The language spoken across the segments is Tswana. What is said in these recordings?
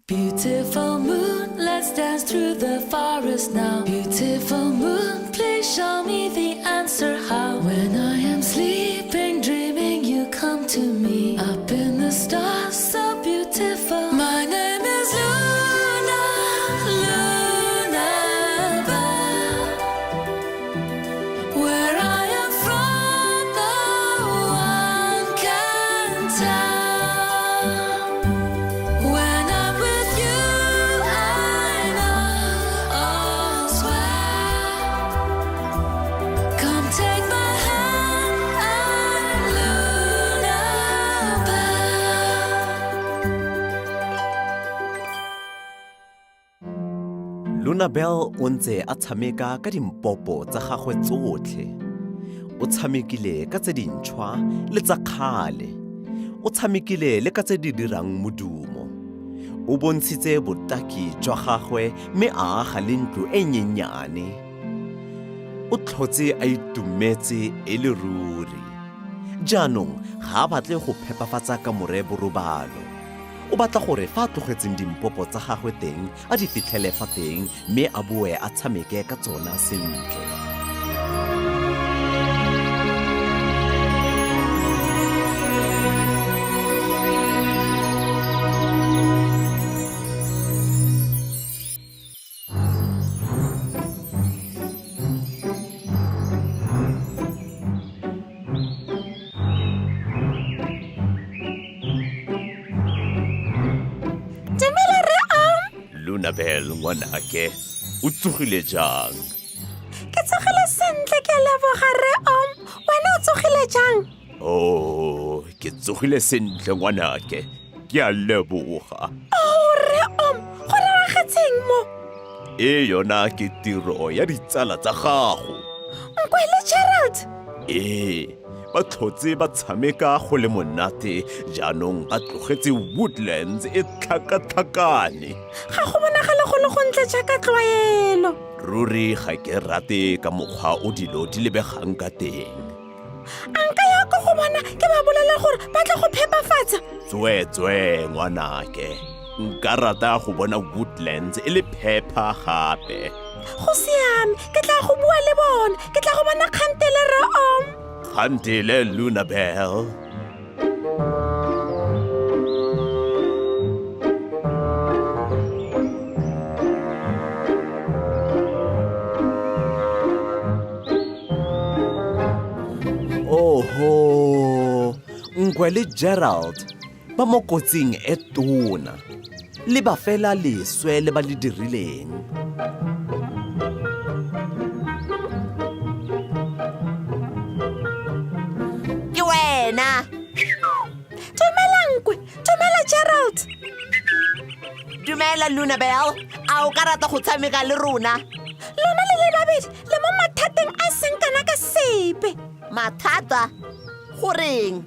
Beautiful moon, let's dance through the forest now. Beautiful moon, please show me the answer how. When I am sleeping, dreaming, you come to me. Up in the stars, so beautiful. My name is Luna, Luna Bell. Where I am from, no one can tell. When I'm with you, I know all's well. Come take my hand, I'm Luna Bell. Lunabel o ntse a tshameka ka dimpopo tsa gagwe tsotlhe. O tshamekile ka tse dintšhwa le tsa kgale. O tshamekile le ka tse di dirang modumo. O bontshitse botaki jwa gagwe mme a aga le ntlo e nyenyane. O tlhotse a itumetse e le ruri. Jaanong ga a batle go phepafatsa kamore borobalo. O batla gore fa a tlogetseng dimpopo tsa gagwe teng a di fitlhele fa teng mme a boe a tshameke ka tsona sentle. Dumela rre Om. Lunabel ngwanake, o tsogile jang? Ke tsogile sentle ke a leboga rre Om. Wena o tsogile jang? Oh, ke tsogile sentle ngwanake. Ke a leboga. Oh, rre Om, go diragetseng mo? E yona ke tiro ya ditsala tsa gago. Nkwe le Gerald. Ee, ba tlhotse ba tshameka go le monate jaanong ba tlogetse Woodlands e tlhakatlhakane. Ga go bonagale go le gontle jaaka tlwaelo. Ruri ga ke rate ka mokgwa o dilo di lebegang ka teng. A nka ya ko go bona ke ba bolela gore ba tle go phepafatsa? Tsweetswee ngwanake, nka rata go bona Woodlands e le phepa gape. Go siame, ke tla go bua le bona. Ke tla go bona kgantele rre Om. Kgantele Lunabel. Oho, Nkwe le Gerald ba mo kotsing e tona. Le ba fela leswe le ba le dirileng. Ke wena. Dumela Nkwe, dumela Gerald. Dumela Lunabel, a o ka rata go tshameka le rona? Lona le le babedi le mo mathateng a seng kana ka sepe. Mathata? Goreng?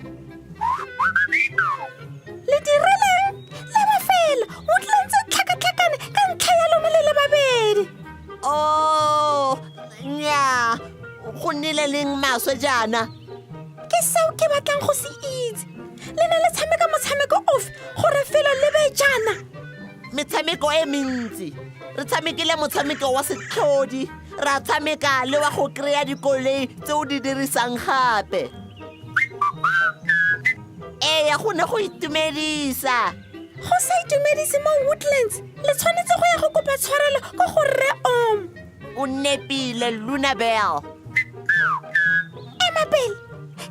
Le dirileng? Leba fela, o tlentse tlhakatlhakane ka ntlha ya lona le le babedi. Oh, nnyaa, go nnile leng maswe jaana? Ke seo ke batlang go se itse. Le ne le tshameka motshameko ofe gore felo le be jaana? Metshameko e mentsi. Re tshamekile motshameko wa setlhodi, ra tshameka le wa go kry-a dikoloi tse o di dirisang gape. Ee, go ne go itumedisa. Go sa itumedise mo Woodlands, le tshwanetse go ya go kopa tshwarelo ko go Rre Om. O nepile, Lunabel. Ema pele,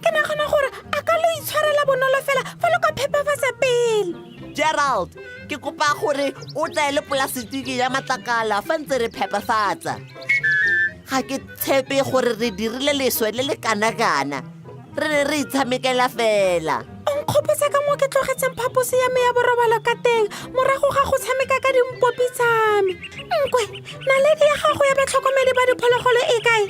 ke nagana gore a ka lo itshwarela bonolo fela fa lo ka phepafatsa pele. Gerald, ke kopa gore o tle le polasetiki ya matlakala fa ntse re phepafatsa. Ga ke tshepe gore re dirile leswe le le kana-kana. Re ne re itshamekela fela. O nkgopotsa ka mo ke tlogetseng phaposi ya me ya borobalo ka teng morago ga go tshameka ka dimpopi tsa me. Nkwe, naledi ya gago ya batlhokomedi ba diphologolo e kae?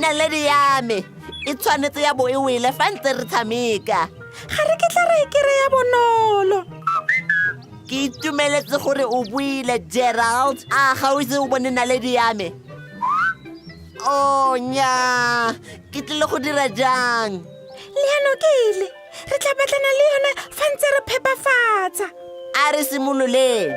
Naledi ya me e tshwanetse ya bo e wele fa ntse re tshameka. Ga re kitla re e kry-a bonolo. Ke itumeletse gore o buile, Gerald. A ga o ise o bone naledi ya me? Oh, nnyaa, ke tlile go dira jang? Leano ke ile. Re tla batlana le yone fa ntse re phepafatsa. A re simololeng.